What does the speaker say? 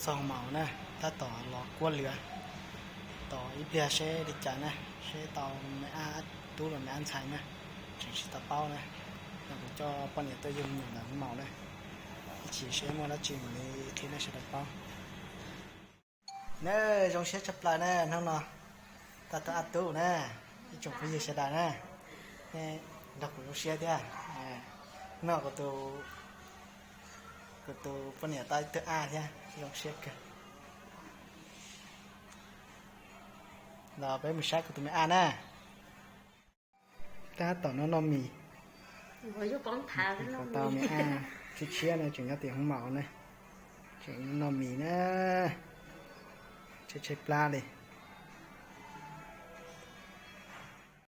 Txog hoo maum na, tab tom los kuaj lwm tos ib pliag seb li cas na, seb tau me ab tub los me ab ntxhais na, tseem tsis tau paub na. No kuv coj poj niam tuaj yug me nyuam ntawm hoo maum na, ib chim seb muaj dab tsi mam li qhia nej sawv daws paub. Na, zoo siab tshaj plaws na, hnub no tau tub ab tub na, ib tsoom phooj ywg sawv daws na, nej nrog kuv zoo siab thiab. No kuv tus poj niam tau ib tug ab thiab, zoo siab kawg. Los peb mus saib kuv tus me ab na. Tab tom noj noj mis, tau me ab tshiab tshiab no tseem nyob tim hoo maum na, tseem noj mis na, tshaib tshaib plab li.